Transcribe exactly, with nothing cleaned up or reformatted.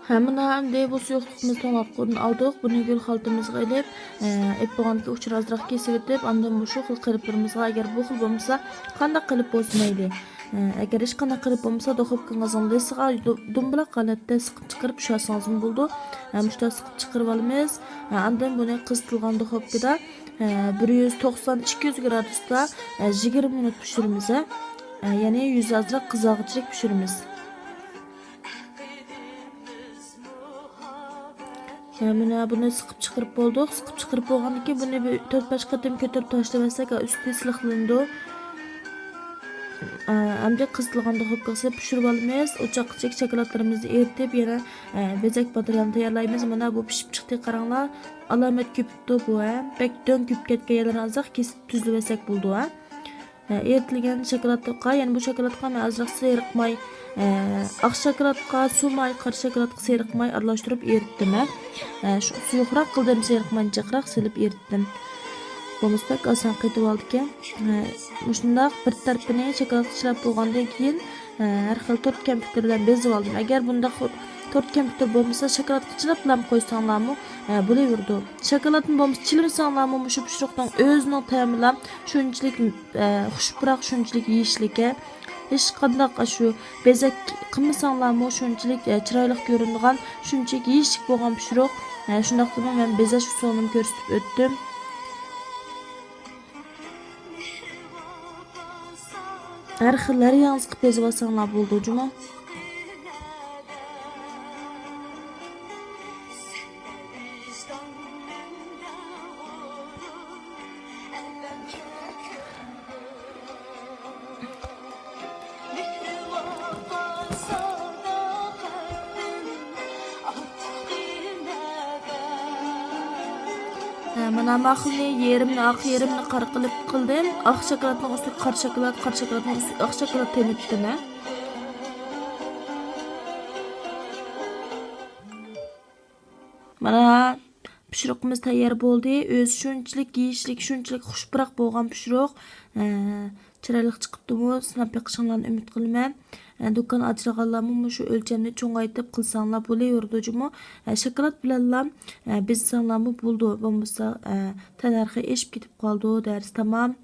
ھە، مانا ئەمدى بۇ سۇيۇقلۇقىمىزنى توڭلاتقۇدىن ئالدۇق. بۇنى گۈل خالتىمىزغا ئېلىپ، ئە، ئېلىپ بولغاندىكى ئۇچىنى ئازراق كېسىۋېتىپ، ئاندىن مۇشۇ خىل قېلىپلىرىمىزغا، ئەگەر بۇ خىل بولمىسا، قانداق قېلىپ بولسا مەيلى. ئە، ئەگەر ھېچقانداق قېلىپ بولمىسا، دۇخوپكىڭىزنىڭ لېسىغا دۇ-، دۇمبىلاق ھالەتتە سىقىپ چىقىرىپ ئۇشلاتسىڭىزمۇ بولىدۇ. ئە، مۇشۇنداق سىقىپ چىقىرىۋالىمىز. ئە، ئاندىن بۇنى قىزىتىلغان دۇخوپكىدا، ئە، بىر يۈز توقسان، ئىككى يۈز گرادۇستا، ئە، يىگىرمە مىنۇت پىشۇرىمىز، ئە. ئە، يەنى يۈزى ئازراق قىزارغۇچىلىك پىشۇرىمىز. ھە، مانا بۇنى سىقىپ چىقىرىپ بولدۇق. سىقىپ چىقىرىپ بولغاندىن كېيىن بۇنى بىر تۆت-بەش قېتىم كۆتۈرۈپ تاشلىۋەتسەك، ئۈستى سىلىقلىنىدۇ. ئە، ئەمدى قىزىتىلغان دۇخوپكىغا سېلىپ پىشۇرۇپ ئالىمىز. ئوچاققا چېكىپ شاكىلاتلىرىمىزنى ئېرىتىپ، يەنە، ئە، بېزەك ماتېرىيالىنى تەييارلايمىز. مانا بۇ پىشىپ چىقتى، قاراڭلار. ئالامەت كۆپۈپتۇ بۇ، ھە. بەك دۆڭ كۆپۈپ كەتكەن يەرلىرىنى ئازراق كېسىپ تۈزلىۋەتسەك بولىدۇ، ھە. ئە، ئېرىتىلگەن شاكىلاتقا، يەنى بۇ شاكىلاتقا مەن ئازراق سېرىق ماي، ئە، ئاق شاكىلاتقا سۇ ماي، قارا شاكىلاتقا سېرىق ماي ئارىلاشتۇرۇپ ئېرىتتىم، ھە. ئە، شۇ سۇيۇقراق قىلدىم، سېرىق ماينى جىقراق سېلىپ ئېرىتتىم. بولمىسا بەك ئاسان قېتىۋالىدىكەن. ئە، مۇشۇنداق بىر تەرىپىنى شاكىلاتقا چىلاپ بولغاندىن كېيىن، ئە، ھەر خىل تورت كەمپۈتلىرى بىلەن بېزىۋالدىم. ئەگەر بۇنداق تورت كەمپۈتلىرى بولمىسا، شاكىلاتقا چىلاپلا قويساڭلارمۇ، ئە، بولۇۋېرىدۇ. شاكىلاتنى بولمىسا چىلىمىساڭلارمۇ، مۇشۇ پىشۇرۇقنىڭ ئۆزىنىڭ تەمىلا شۇنچىلىك، ئە، خۇش پۇراق، شۇنچىلىك يېيىشلىك. ھېچقانداق ئاشۇ بېزەك قىلمىساڭلارمۇ، شۇنچىلىك، ئە، چىرايلىق كۆرۈنىدىغان، شۇنچىلىك يېيىشلىك بولغان پىشۇرۇق. ئە، شۇنداقتىمۇ مەن بېزەش ئۇسۇلىنىمۇ كۆرسىتىپ ئۆتتۈم. ھەر خىل، ھەر ياڭزىقىپ بېزىۋالساڭلار بولىدۇ جۇمۇ. ھە، مانا ماخىلنى يېرىمنى ئاق، يېرىمنى قارا قىلىپ قىلدىم. ئاق شاكىلاتنىڭ ئۈستىگە قارا شاكىلات، قارا شاكىلاتنىڭ ئۈستىگە ئاق شاكىلات تېمىتتىم، ھە. مانا، پىشۇرۇقىمىز تەييار بولدى. ئۆزى شۇنچىلىك يېيىشلىك، شۇنچىلىك خۇش پۇراق بولغان پىشۇرۇق. ئە، چىرايلىق چىقىپتىمۇ، سىناپ بېقىشىڭلارنى ئۈمىد قىلىمەن. ئە، دۇكان ئاچىدىغانلارمۇ مۇشۇ ئۆلچەمنى چوڭايتىپ قىلساڭلار بولۇۋېرىدۇ جۇمۇ. ئە، شاكىلات بىلەنلا، ئە، بېزىسەڭلارمۇ بولىدۇ. بولمىسا، ئە، تەننەرخى ئېشىپ كېتىپ قالىدۇ، دەرس تامام.